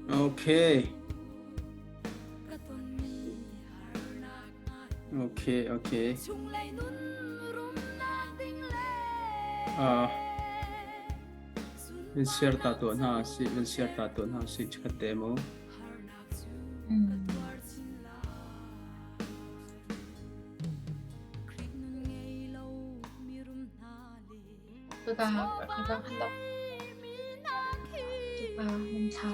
Okay. Okay, okay. Uh, in share ta to hna si, in share ta to hna si chikhat te mu. Cuka cuka khan dok. Cuka nan thla.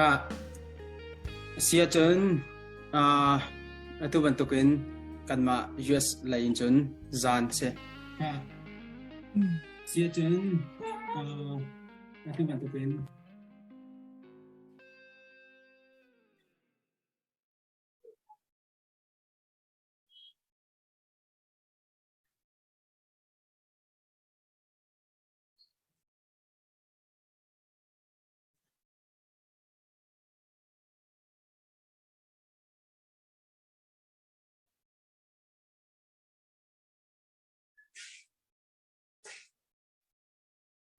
Ha si ahcun uh, atu bantukin kanmah US lei in cun zan si. Ha si ahcun uh, atu bantukin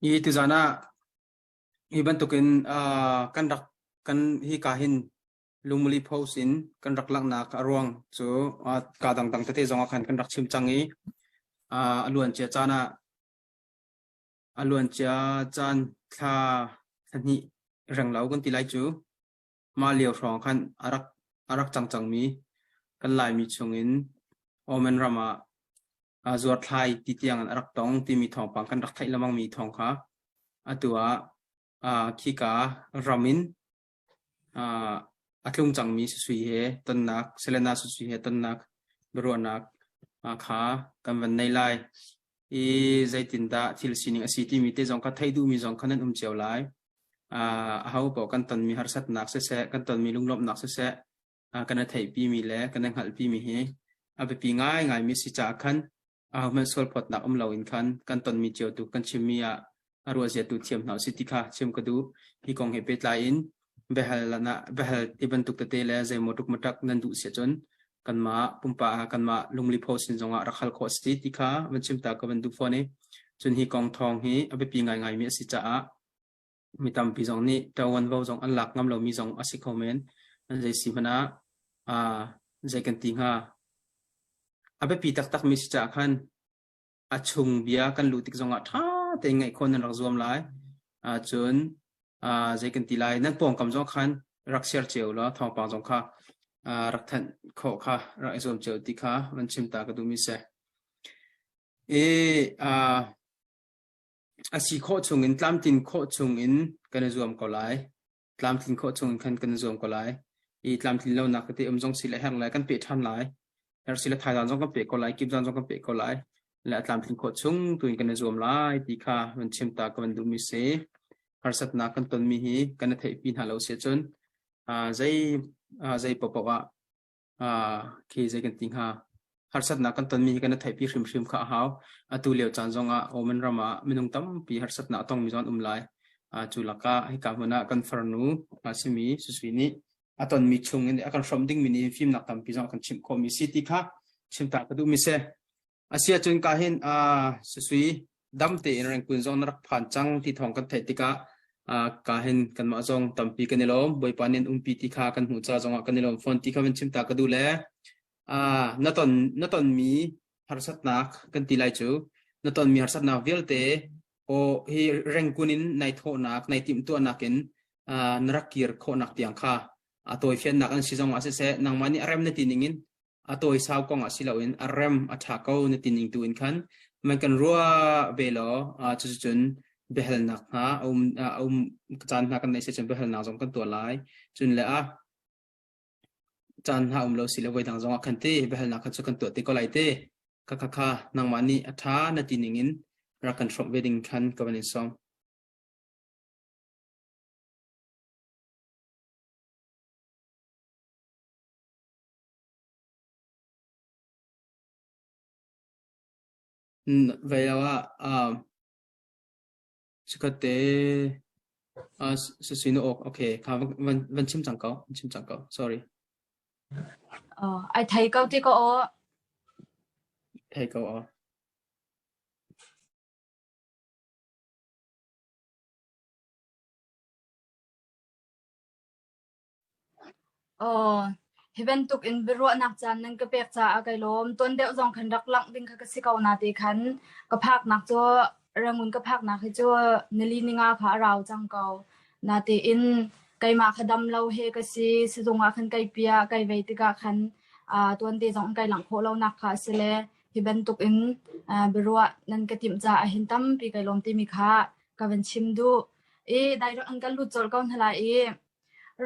Hi tuzaan ah hi bantukin uh, kan rak kan hi ka hin lungmuli post in kan rak langhnak a ruang cu uh, ka dangdang tete zong ah khan kan rak chim cang i uh, a luan cia caan ah A luancia caan thla hnih renglo kan ti lai cu mah lio hrawng khan a rak a rak cang cangmi kan Laimi chungin Oman ram ah zuarthlai ti tiang in a rak tong timi thawngpang kan rak theih lengmangmi thawng kha atu ah khika ram in a tlung cangmi Susui he tonnak, Selena Susui he tonnak biaruahnak kha kan van nei lai. I zeitindah thil sining a si timi te zong kha theih duhmi zong kha nan um cio lai. Aho paoh kan tonmi harsatnak siseh, kan tonmi lunglawmhnak siseh, kan i theihpimi le kan i hngalhpimi hi a biapi ngaingaimi si caah khan ahohmanh sualphawtnak um loin khan kan tonmi cio tu kan chimmi ah a ruahzia tu thiam hna usih ti kha chim ka duh. Hi kong he pehtlai in biahal biahal ti bantuk tete le zeimaw ṭukmaṭak nan duh si ahcun kanmah pumpak ah kanmah lunglipho sin zongah rak hal khawh a si ti kha van chim ta ka van duh fawn i cun hi kong thawng hi a biapi ngaingaimi a si caah mi tampi zong nih ṭuanvo zong an lak ngam lomi zong a si kho men. Zei si hmanh ah zei kan ti hnga? A biapi taktakmi si caah khan a chung bia kan luh tik zongah ṭha tein ngaih khawh nan rak zuam lai. Cun zei kan ti lai? Nan pawngkam zong khan rak share cio law thawngpang zong kha rak thanh khawh kha rak i zuam cio ti kha van chim ta ka duhmi si. I A si khawh chungin tlamtlin khawh chungin kan i zuam ko lai. Tlamtlin khawh chungin khan kan i zuam ko lai. I tlamtlin lonak tete um zong si le herh le kan peh ṭhan lai. Herh si le thaizang zong kan peh ko lai, kipzang zong kan peh ko lai. Le a tlamtlin khawh chung tuin kan i zuam lai ti kha van chim ta ka van duhmi si. Harsatnak kan tonmi hi kan i theihpi hna lo si ahcun zei zei paohpaoh ah Khi zei kan ti hnga? Harsatnak kan tonmi hi kan i theihpi hrimhrim kha a hau. Atu lio caan zongah Oman ram ah minung tampi harsatnak a tongmi zong an um lai. Cu lakah hika hmun ah kan farnu a simi Susui nih a tonmi chung in a kan hrawmh dingmi nih fimnak tampi zong a kan chimh khawhmi si ti kha chim ta ka duhmi si. Asiahcun ka hin Susui dam tein Rengkun zong na rak phan cang ti thawng kan theih tikah ka hin kanmah zong tampi kan i lawm. Bawipa nih an umpi ti kha kan hmuh ca zongah kan i lawm fawn ti kha van chim ta ka duh le na tonmi harsatnak kan ti lai cu na tonmi harsatnak vialte aw hi Rengkun in nai thawhnak nai timhtuahnak in na rak kir khawhnak tiang kha a tawifiannak an si zong ah siseh nangmah nih a rem na ti ning in a tawisau kong ah si loin a rem a ṭha ko na ti ning tu in khan man kan ruah ve law cuticun biahalnak hna a um a um caan hna kan neih si cun biahalnak zong kan tuah lai. Cun le a caan hna um lo si le voi dang zong ah khan ti biahalnak kha cu kan tuah te ko lai te. Kha kha kha nangmah nih a ṭha na ti ning in rak kan hrawmh ve ding khan ka van in sawm. Vei lo ah chikkhatte sasui na awk okay kha van van chim cang ko van chim cang ko sorry. Ai thei ko ti ko aw. Thei ko aw. Aw, hi bantuk in biaruahnak caan nan ka pek caah kai lawm. Tuan deuh zong khan rak langh ding kha ka si ko nate khan ka phaknak cu Rangoon ka phaknak hi cu nili ninga kha a rau cang ko. Natein keimah kha dam lo he ka si, sizung ah khan kai piah, kai vei tikah khan tuan te zong kai langh khawh lonak kha a si le hi bantuk in biaruah nan ka timh caah hin tampi kai lawm timi kha ka van chim duh. I direct an kan lut colh ko hna lai i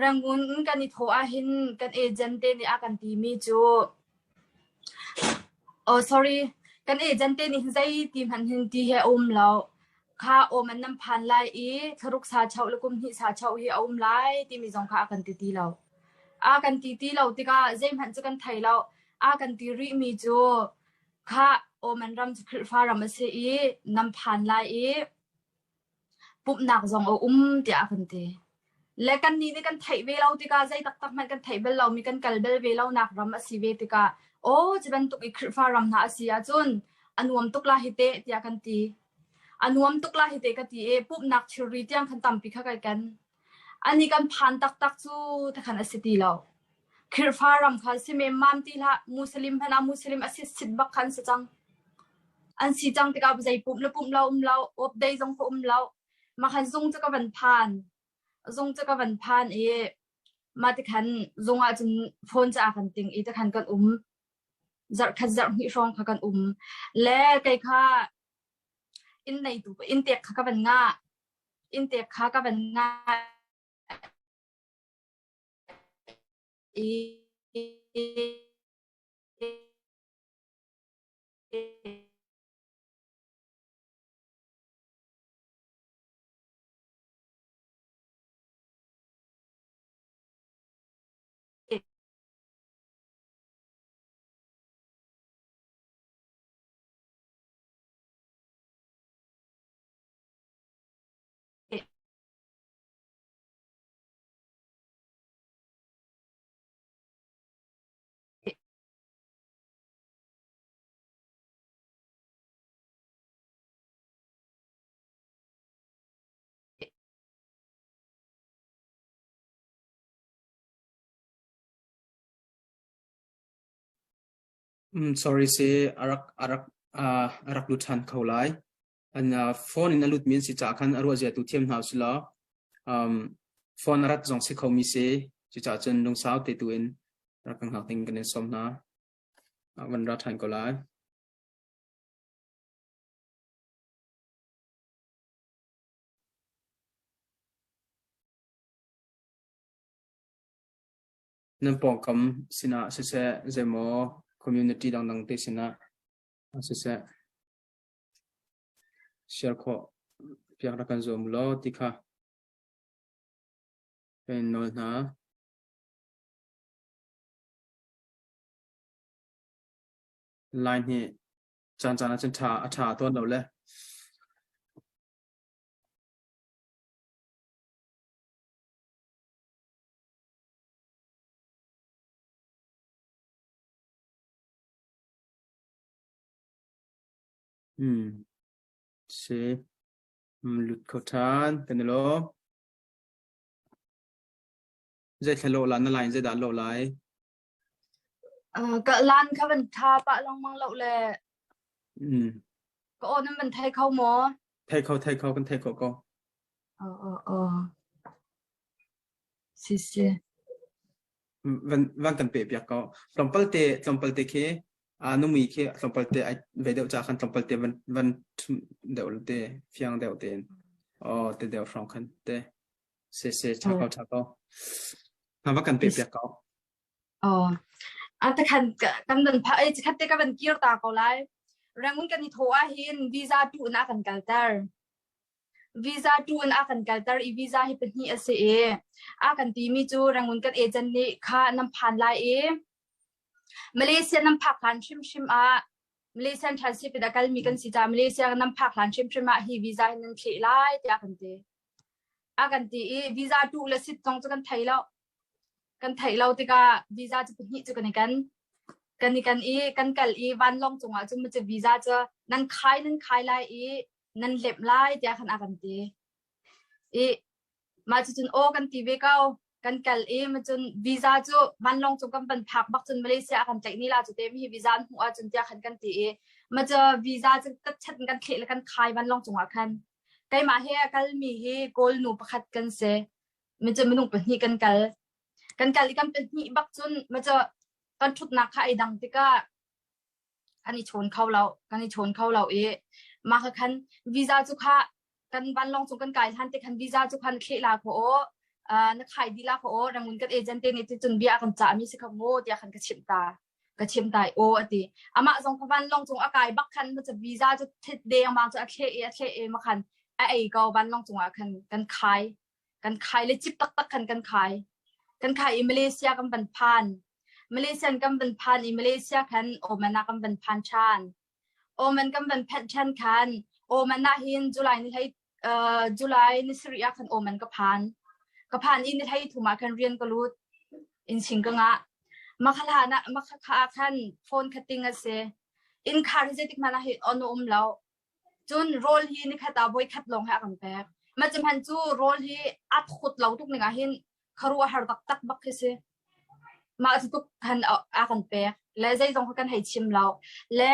Rangoon kan i thawh ahhin kan agent te nih a kan timi cu oh sorry kan agent te nih zei ti hmanh hin ti he a um lo. Kha awm an nan phan lai i thlaruk sa choh le kum hnih sa choh hi a um lai timi zong kha a kan ti ti lo. A kan ti ti lo tikah zeihmanh cu kan thei lo. A kan ti rihmi cu kha Oman ram cu Khrihfa ram a si i nan phan lai i Pumhnak zong a um tiah a kan ti. Le kannih nih kan theih ve lo tikah zei taktak hmanh kan theih bal lomi kan kal bal ve lonak ram a si ve tikah aw cu bantuk i Khrihfa ram hna a si ahcun a nuam tuk la hi teh tiah kan ti. A nuam tuk la hi teh ka ti i pumhnak thilri tiang khan tampi kha kai ken. Ani kan phan taktak cu takhan a si ti lo. Khrihfa ram kha si memmam ti hlah, Muslim hmanh ah Muslim a sit sit bak kha an si cang. An si cang tikah zei pumh le pumh lo um lo, off day zong kha um lo. Mah khan zung cu ka van phan. Zung cu ka van phan i mah tikhan zung ah cun phone cu a kan ting i tikhan kan um. Zarh khat zarh hnih hrawng kha kan um. Le kei kha inn neitu inn tek kha ka van ngah. Inn tek kha ka van ngah i Sorry si a rak a rak a rak lut ṭhan kho lai. An phone in a lutmi an si caah khan a ruah zia tu thiam hna usih law phone a rat zong si khomi si. Cucaah cun lungsau te tu in rak kan hngak ding kan in sawm hna. Van ra ṭhan ko lai. Nan pawngkam sinah siseh, zeimaw community dangdang te sinah siseh, share khawh piak rak kan zuam law ti kha kan in nawl hna. Line hi caan caan ah cun ṭha a ṭha tawn lo le. Hmm. Si. Lut kho ṭhan. Kan i lawm. Zei thla lawh la na lai zei dah lawh lai? Ka lan kha van tha pah lengmang lo le ka aw nan van thei kho maw? Thei kho thei kho kan thei kho ko. Oh oh oh. Si si. Van van kan pe piak ko. Tlawmpal te tlawmpal te khi a numi khi tlawmpal te ai ve deuh cha khan tlawmpal te van van deuh te fiang deuh te oh te deuh hrawng khan te se se cha ko cha ko. Na va kan pe piak ko. Oh. A te khan kan nan pha ei khat te ka van kir ta ko lai. Rangoon kan i tho ah hin visa tu na kan kalter. Visa tu in a kan kalter i visa hi pahnih a si i a kan timi cu Rangoon kan agent nih kha nan phan lai i Malaysia nan phak hlan hrimhrim ah Malaysian transit a kalmi kan si caah Malaysia nan phak hlan hrimhrim ah hi visa hi nan thleh lai tiah a kan ti. A kan ti i visa tu le sit zong cu kan thei lo. Kan theih lo tikah visa cu pahnih cu kan i ken. Kan i ken i kan kal i vanlawng cungah cun macu visa cu nan khai nan khai lai i nan lep lai tiah khan a kan ti. I mah cucun aw kan ti ve ko. Kan kal i macun visa cu vanlawng cung kan van phak bak cun Malaysia a kan tlaih ni la cu te mi visa an hmuh ahcun tiah khan kan ti i macu visa cu tatchat in kan thleh le kan khai vanlawng cungah khan keimah he a kalmi hi Kawl nu pakhat kan si. Macu minung pahnih kan kal. Kan kal i kan pahnih bak cun macu kan ṭhutnak kha ai dang tikah kan i chawn kho lo kan i chawn kho lo i mah kha khan visa cu kha kan vanlawng cung kan kai hlan te khan visa cu khan thleh la kho aw na khai di la kho aw rangun kan agent te nih cun bia kan cah mi si kha mu tiah khan ka chimh ta ka chimh ta aw ati amah zong kha vanlawng cung a kai bak khan ma visa cu thit deng ma cu a thleh i a thleh i ma khan a ei ko vanlawng cung ah khan kan khai kan khai le cip taktak khan kan khai kan khai i Malaysia kan van phan Malaysian kan van phan i Malaysia khan Oman ah kan van phan ṭhan. Oman kan van phanh ṭhan khan Oman ah hin July ni hlei uh, July ni sarih ah khan Oman ka phan. Ka phan i ni hlei thum ah khan rian ka lut. Innching ka ngah. Makhala na makhakha ah khan phone khating a si. Inn khar hi zeitik hmanh ah hi on a um lo. Cun rawl hi nikhat ah voikhat lawng hi a kan pek. Mah cu hmanh cu rawl hi a thut lo tuk ning ah hin khuaruahhar taktak bak khi si. Mah cu tuk khan a kan pek. Le zeizong kha kan hei chim lo. Le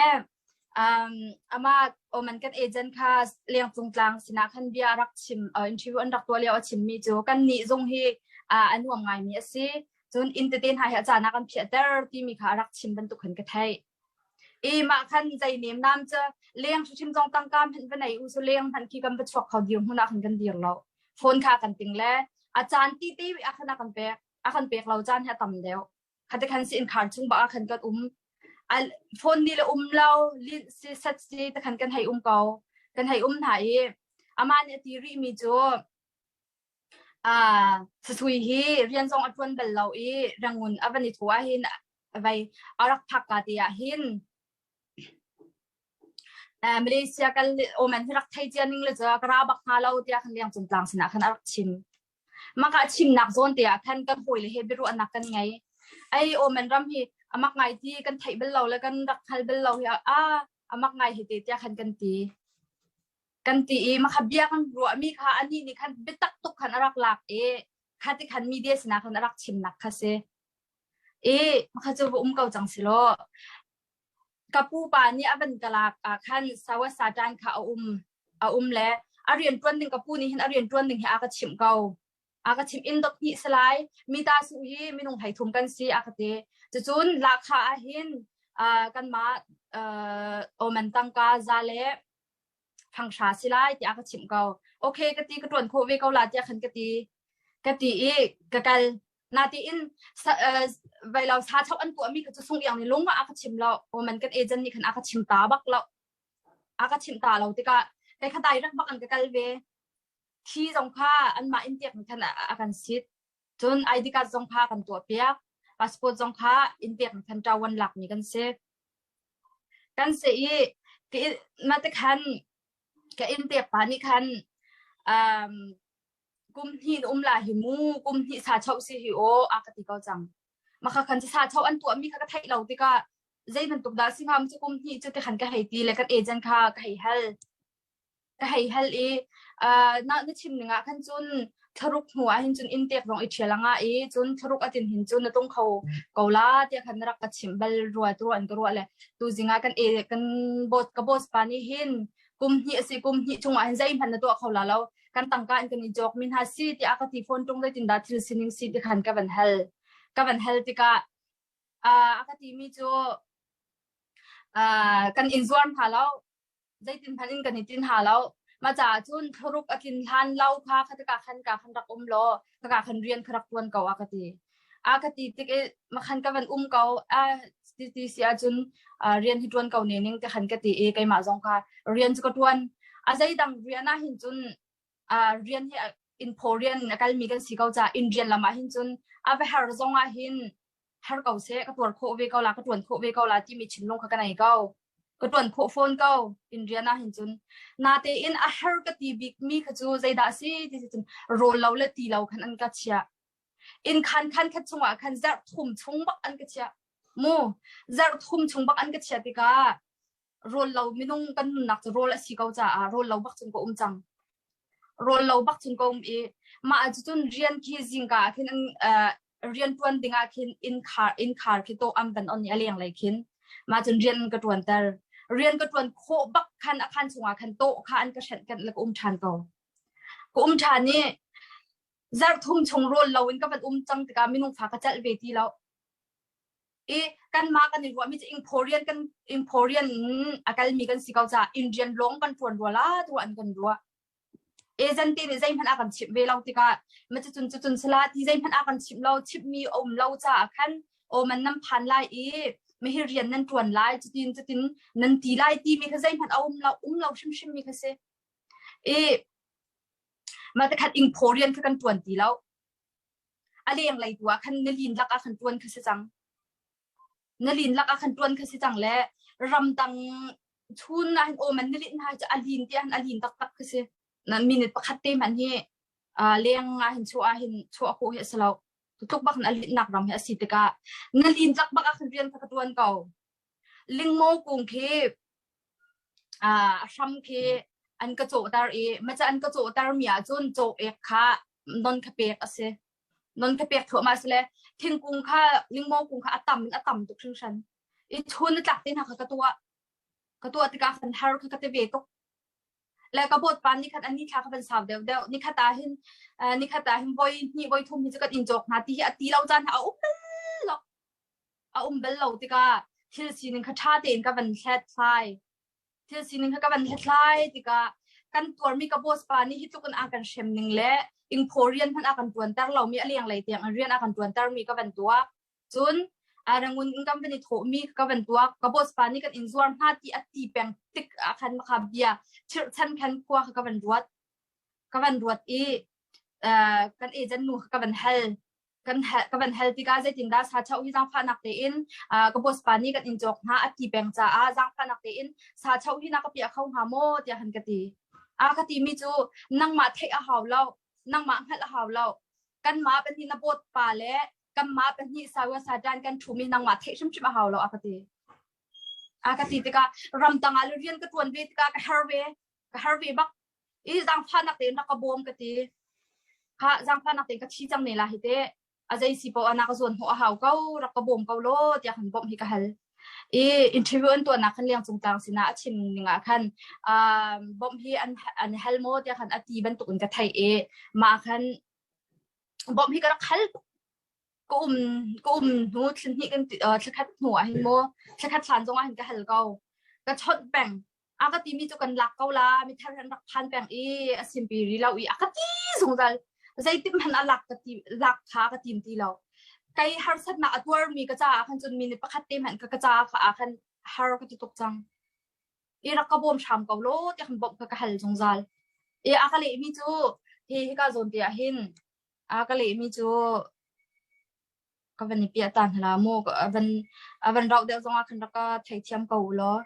um, amah Oman kan agent kha lengcung tlang sinah khan bia a rak chim uh, interview an rak tuah lio a chimmi cu kan nih zung hi uh, a nuam ngaimi a si. Cun inn tete hna hi a caan ah kan phiahter timi kha a rak chim bantuk khan ka theih. I mah khan zei nemnam cu leng hrimhrim zong tangka hmanh va nei u su leng hmanh khi kan va chuak kho dir hmun ah khan kan dir lo. Phone kha kan ting le a caan ti te a khan a kan pek a kan pek lo caan hi a tam deuh. Khate khan si innkhar chung bak ah khan kan um. A phone ni le um lo lin si set si te khan kan hei um ko. Kan hei um hna i amah nih a ti rih mi cu Ah, Sasui hi rian zong a ṭuan bal lo i Rangoon a van i thawh ahhin vai a rak phak ka te ahhin uh, Malaysia kal Oman hi rak thei cia ning le cu ka ra bak hnga lo tiah khan leng cung tlang sinah khan a rak chim. Maka chimnak zawn te ah khan kan hawile he biaruahnak kan ngei. Ai Oman ram hi amak ngai ti kan theih bal lo le kan rak hngal bal lo hi a amak ngai hi te tiah khan kan ti. Kan ti i makha bia kan ruahmi kha anih nih khan biatak tuk khan a rak lak i kha ti khan media sinah khan a rak chimnak kha si. I makha cu va um ko cang si law ka pupa nih a van ka lak ah khan sawa satan kha a um a um le a rian ṭuan ding ka pu nih hin a rian ṭuan ding hi a ka chimh ko. A ka chimh in dot hnih si lai mi ta su hi minung 13 kan si a ka ti. Cucun lahkhah ah hin uh, kanmah uh, Oman tangka za le thanghra si lai tiah ka chimh ko. Okay ka ti ka ṭuan khawh ve ko la tiah khan ka ti. Ka ti i ka kal. Natiin vai lo sa chok an tuahmi kha cu sung iang nih lung ah a ka chim lo. Oman kan agent nih khan a ka chim ta bak lo. A ka chim ta lo tikah kai kha direct bak an ka kal ve. Thi zong kha anmah in tiak nih khan a kan sit. Cun ID card zong kha kan tuah piak. Passport zong kha in pek nih khan ṭawan lakmi kan si. Kan si i mah tikhan ka inn pek pa nih khan um, kum hnih na um la hi mu kum hnih sa choh si hi aw a ka ti ko cang. Mah kha khan sa choh an tuahmi kha ka theih lo tikah Zei bantuk dah si hnga cu kum hnih cu ti khan ka hei ti le kan agent kha ka hei hal. Ka hei hal i uh, na na chim ning ah khan cun thlaruk hnu ah hin cun inn tek zong i ṭhial anga i cun thlaruk atin hin cun na tung kho ko la tiah khan na rak ka chimh bal rua tu an ka ruah le tu zing ah kan e kan boss ka boss pa nih hin kum hnih a si kum hnih chung ah hin zeihmanh na tuah kho la lo kan tangka in kan i jok min ha si tiah ka ti phone tung zeitin dah thil sining si ti khan ka van hal ka van hal tikah a ka timi cu kan in zuar hna lo zeitin hmanh in kan i tin hna lo mah caah cun thlaruk a tlin hlan lo kha khatika khan ka khan rak um law ka khan rian kha rak tuan ko a ka ti a ka ti tik i makhan ka van um ko a ti ti si ahcun rian hi tuan ko ne ning te khan ka ti i keimah zong kha rian cu ka tuan a zeidang rian ah hin cun rian hi in phaw rian a kalmi kan si ko ca in rian lam ah hin cun a va har zong ah hin har ko seh ka tuar khawh ve ko la ka tuan khawh ve ko la timi thinlung kha ka nei ko ka tuan khawh fawn ko in rian ah hin cun natein a har ka ti bik mi kha cu zeidah si ti si cun rawl lo le ti lo khan an ka chiah in khan khan khat chungah khan zarh thum chung bak an ka chiah mu zarh thum chung bak an ka chiah tikah rawl lo minung kan nunnak cu rawl a si ko caah rawl lo bak cun ka um cang rawl lo bak cun ka um i mah cun rian khi zingka ah khin an rian tuan ding ah khin inn khar inn khar khi to am van on i a leng lei khin mah cun rian ka tuan ter rian ka tuan khawh bak khan a khan chungah khan to kha an ka hrenh kan le ka um than ko ka um than i zarh thum chung rawl lo in ka van um cang tikah minung fa ka celh ve ti lo i kanmah kan i ruahmi cu Ingphorian kan Ingphorian a kalmi kan si ko caah Indian lawng kan ṭuan rua la tu an kan ruah. Agent te nih zeihmanh a kan chimh ve lo tikah ma cucun cucun sala ti zeihmanh a kan chimh lo chimhmi a um lo caah khan aw man nan phan lai i mihi rian nan ṭuan lai cutin cutin nan ti lai timi kha zeihmanh a um lo um lo hrimhrim mi kha si. I ma takhat Ingphorian kha kan ṭuan ti lo. A lenglei tu ah khan na lin lak ah khan ṭuan kha si cang. Na lin lak ah khan ṭuan kha si cang le ramdang chun ah hin aw man na lin hai cu a lin ti ah a lin taktak kha si. Na minute pakhat te hmanh hi leng ah hin chuah ah hin chuah khawh hi a si lo. Tluk bak in a linnak ram hi a si tikah na lin lak bak ah khan rian kha ka ṭuan ko. Lingmaw kung khi a hram khi an ka cawhter i maca an ka cawhter mi ahcun caw ek kha non kha pek a si. Non kha pek thluahmah a si le thingkung kha lingmaw kung kha a tam in a tam tuk hringhran. I chun a tlak te hna kha ka tuah. Ka tuah tikah khan har kha ka ti ve tuk. Le ka bawt pa nikhat an nithla kha van sau deuh deuh. Nikhat ah hin nikhat ah hin voi hnih voi thum hi cu kan in cawk hna ti hi a ti lo caan a um bal lo. A um bal lo tikah thil sining kha ṭha tein ka van hlethlai. Thil sining kha ka van hlethlai tikah kan tuarmi ka boss pa nih hi tluk in a kan hrem ning le ingphaw rian hmanh a kan ṭuanter lomi a lenglei tiang in rian a kan ṭuantermi ka van tuak. Cun Rangoon in kan van i thawhmi ka van tuak. Ka boss pa nih kan in zuar hna ti a ti peng tik ah khan makha bia chirhchan khan khua kha ka van ruat. Ka van ruat i kan agent nu kha ka van hal. Kan ka van hal tikah zeitindah sa chauh hi zaangfahnak tein ka boss pa nih kan in cawk hna a ti peng caah zaangfahnak tein sa chauh hi na ka piah kho hnga maw tiah han ka ti. A ka timi cu nangmah theih a hau lo, nangmah hngalh a hau lo. Kanmah pahnih na bawt pa le kanmah pahnih sawa satan kan ṭhumi nangmah theih hrimhrim a hau lo a ka ti. A ka ti tikah ramtang ah le rian ka ṭuan ve tikah ka har ve, ka har ve bak. I zaangfahnak tein rak ka bawm ka ti. Kha zaangfahnak tein ka thi cang ne la hi te. A zei si poah na ka zuan hnawh a hau ko, rak ka bawm ko law tiah kan bawmh hi ka hal. I interview an tuahnak khan liang cung tlang sinah a chim ning ah khan um, bawmh hi an an hal maw tiah khan a ti bantuk in ka theih i mah khan bawmh hi ka rak hal ka um ka um hnu thla hnih kan thlakhat hnu ah hin maw thlakhat hlan zong ah hin ka hal ko ka chawnh peng a ka timi cu kan lak ko la mithar han rak phan peng i a simpi ri lo i a ka ti zungzal zeitik hmanh a lak ka ti lak kha ka tim ti lo kai harsatnak a tuarmi ka caah khan cun minute pakhat te hmanh ka ka caah kha ah khan har ka ti tuk cang i rak ka bawm hram ko law ti khan bawmh ka ka hal zungzal i a ka lehmi cu hi hika zawn te ah hin a ka lehmi cu ka van i piah ta hna la mu a van a van rauh deuh zongah khan rak ka theithiam ko u law.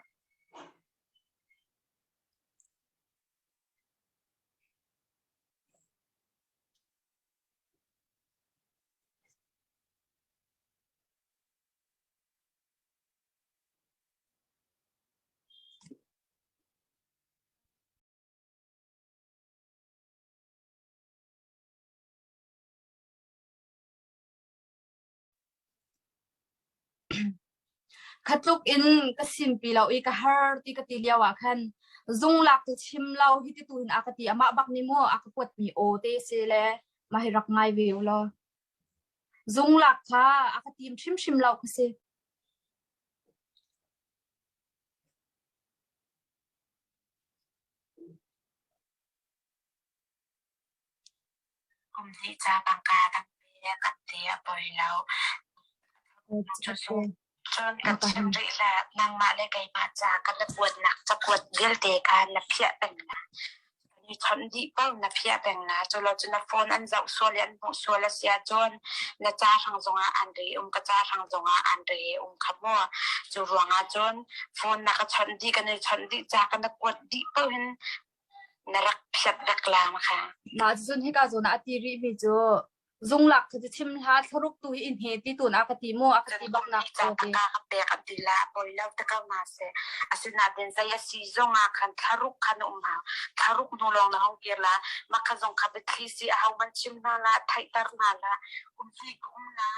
Khatluk in ka simpi lo i ka har ti ka ti lio ah khan zung lak cu chim lo hi ti tu hin a ka ti amah bak nih mu a ka kuatmi aw te si le mah hi rak ngai ve u law. Zung lak kha a ka tim hrimhrim lo ka si. Kum hnih ca tangka kan pe kan ti a poi lo. Cun kan chim rih hlah, nangmah le keimah ca kan na kuatnak cakuat vialte kha na phiah peng la. Kan i chawnh dih paoh na phiah peng la. Cu lo cu na phone an zoh sual i an hmuh sual a si ahcun na ca hrang zongah an re um, ka ca hrang zongah an re um kha mu. Cu ruangah cun phone na ka chawnh dih, kan i chawnh dih, ca kan na kuat dih paoh hin na rak phiat rak la ma kha. Mah cucun hika zawn ah a ti rihmi cu zunglak cu chim hlah thlaruk tu hi in he ti tun a ka ti mu a ka ti bak nak cu ti. Ka pek an ti la poi lo te ko na se asinain zei a si zong ah khan thlaruk khan um hau thlaruk hnu lawng na hong kir la makha zong kha biathli si a ho man chim hna la theihter hna la um hi ka um la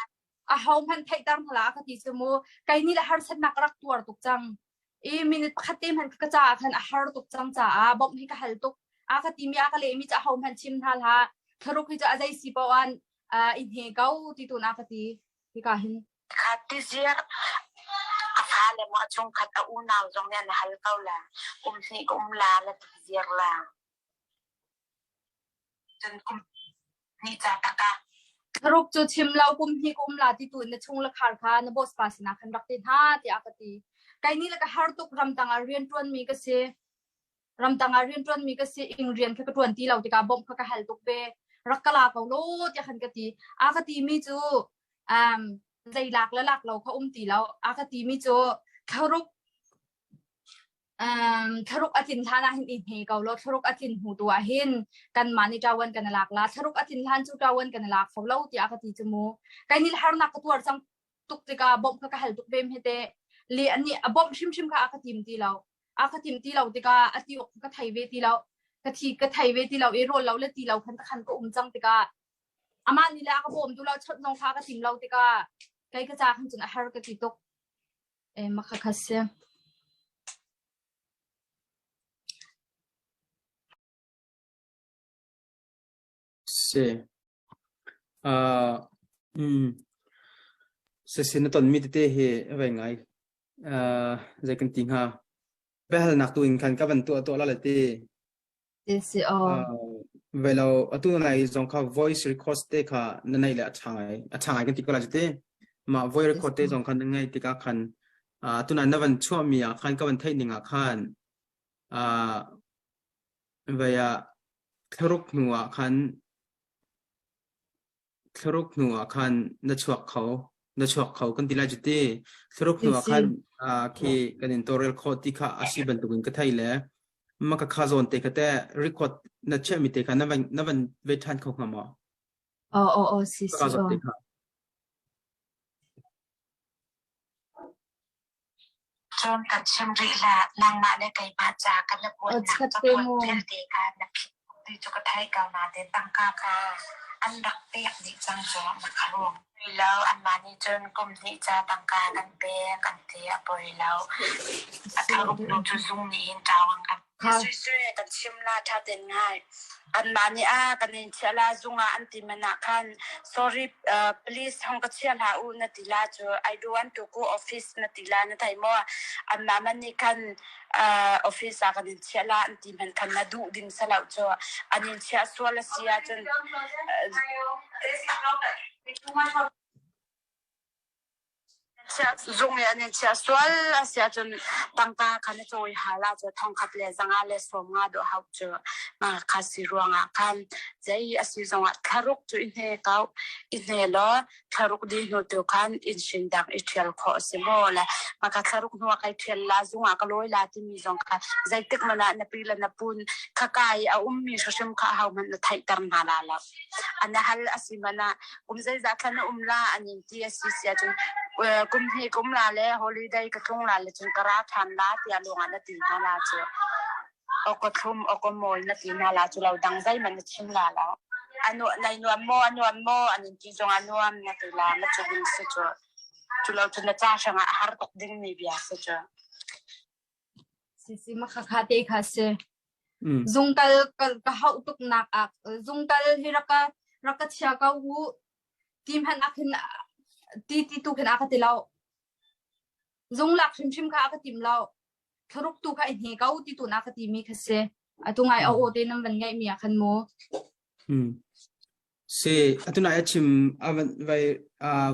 A ho hmanh theihter hna la ka ti cu mu kei nih le harsatnak ka rak tuar tuk cang i minute pakhat te hmanh ka caah khan a har tuk cang caah bawmh hi ka hal tuk a ka timi a ka lehmi cu aho hmanh chim hna hlah thlaruk hi cu a zei si paoh an i hne ko ti tu na ka ti hika hin Kha ti ziar a fale mo a chungkhat a unau zong nih an hal ko la um hnih ka um la la ti ziar la Cun kum hnih ca tak ah. Thlaruk cu chim lo kum hnih ka um la ti tu in na chung le khar kha na boss pa sinah khan rak ti hna tiah ka ti. Kei nih le ka har tuk ramtang ah rian ṭuanmi ka si. Ramtang ah rian ṭuanmi ka si ing rian kha ka ṭuan ti lo tikah bawmh kha ka hal tuk ve. Rak ka la ko law tiah khan ka ti. A ka timi cu um, zei lak le lak lo kha um ti lo. A ka timi cu thlaruk Um, thlaruk a tlin hlan ah hin i hne ko law thlaruk a tlin hnu tu ah hin kanmah nih ṭawan kan i lak la thlaruk a tlin hlan cu ṭawan kan i lak kho lo tiah ka ti cu mu kai nih harnak ka tuar cang tuk tikah bawmh kha ka hal tuk ve hme te le ani a bawmh hrimhrim kha a ka tim ti lo a ka tim ti lo tikah a ti awk ka thei ve ti lo ka thi ka thei ve ti lo i rawl lo le ti lo khan khan ka um cang tikah amah nih le a ka bawm tu lo chawnh zong kha ka tim lo tikah kei ka ca khan cun a har ka ti tuk E ma kha kha si. Si. Uh, mm, sisi na tonmi tete hi a vei ngai. Uh, zei kan ti hnga. Biahalnak tu in khan ka van tuah tuah la le ti. Si aw. Ve lo atu nai zong kha voice record te kha na nei le a ṭha ngai a ṭha ngai kan ti ko lai te mah voice record te zong kha na ngai tikah khan atu na na van chuah mi ah khan ka van theih ning ah khan vei ah thlaruk hnu ah khan Thlaruk hnu ah khan na chuak kho, na chuak kho kan ti lai cu ti. Thlaruk hnu ah khan khi kan in tawlrel khawh ti kha a si bantukin ka thei le ma ka kha zawn te kha teh record na chiahmi te kha na van na van ve ṭhan kho hnga maw? Aw aw aw si si aw. Cun kan chim rih hlah, nangmah le keimah ca kan i kuatnak cakuat vialte kha na phit ti cu ka thei ko nain tangka kha an rak pek dih cang cu na ka ruang. Lo, anmah nih cun kum hnih ca tangka kan pek an ti a poi lo. A tharuk nu cu zung nih hin ṭau an kan Sui sui kan chim la ṭha ten ngai. Anmah nih a kan in chiah la zung ah an ti man ah khan sorry uh, please hong ka chia hlah u na ti la cu I do want to go office na ti la na thei maw anmah man nih khan uh, office ah kan in chiah la an ti man khan na duh ding salo cu an in chiah sual a si ahcun uh, Zung i an in chiah sual a si ahcun tangka kha na cawi hal ahcun thongkhat le zanga le 50 dawh hauh cu kha si ruangah khan zei a si zongah thlaruk cu i hne ko. I hne law thlaruk dih hnu tu khan inn hrin dang i ṭhial khawh a si maw le maka thlaruk hnu ah kai ṭhial la zung ah ka lawi la timi zong kha zeitik hmanh ah na pi le na pun khaka i a ummi hrimhrim kha ahohmanh na theihter hna la lo. An hal a si hmanh ah kum zeizah thla na um la an in ti a si si ahcun kum hnih ka um la le holiday ka tlung la le cun ka ra ṭhan la tiah lawng ah na ti hna la cu. Awka thlum, awka mawl na ti hna la cu lo dang zeihmanh na chim la lo. A nu, nai nuam maw, a nuam maw, an in ti zong a nuam na ti la, na cu ding si cu. Cu lo cun na ca hrangah a har tuk dingmi bia si cu. Si si ma kha kha te kha si. Zung kal ka hauh tuk nak ah zung kal hi raka raka chia ko u ti hmanh ah khin ti ti tu khin a ka ti lo. Zung lak hrimhrim kha a ka tim lo. Thlaruk tu kha i hne ko ti tu na ka ti mi kha si. Atu ngai a aw te nan van ngaih mi ah khan mu. Si atu nai a chim a vai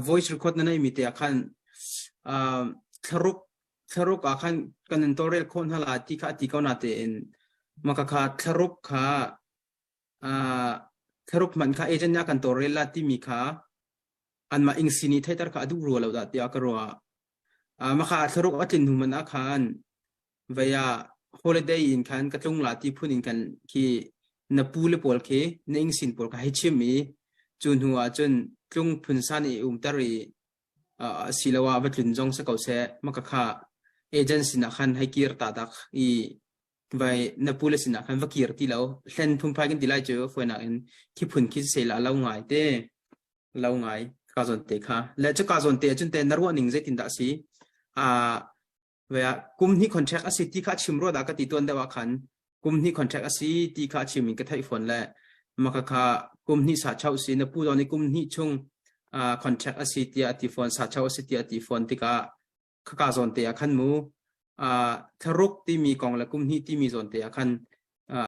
voice record na nei mi te ah khan thlaruk thlaruk ah khan kan in tawlrel khawh hna la ti kha a ti ko na tein maka kha thlaruk kha thlaruk man kha agent nih a kan tawlrel la timi kha anmah ingsi nih theiter kha a duh rua lo dah tiah ka ruah. Maka thlaruk a tlin hnu man ah khan vei ah holiday in khan ka tlung la ti phun in khan khi na pu le pawl khi na ingsin pawl kha hei chim i cu hnu ah cun tlung phun san i umter i asiloah va tlun zong si ko seh maka kha agent sinah khan hei kir ta dak i vai na pu le sinah khan va kir ti lo hlen phunphai kan ti lai cu fawinak in khi phun khi se la lo ngai te lo ngai ka zawn te kha le cu ka zawn te cun te na ruah ning zeitin dah si a ve ah kum hnih contract a si ti kha chim rua dah ka ti tuan deuh ah khan kum hnih contract a si ti kha chim in ka theih fawn le maka kha kum hnih sa chau si na pu zong nih kum hnih chung contract a si tiah a ti fawn sa chau a si tiah a ti fawn tikah khaka zawn te ah khan mu thlaruk timi kong le kum hnih timi zawn te ah khan.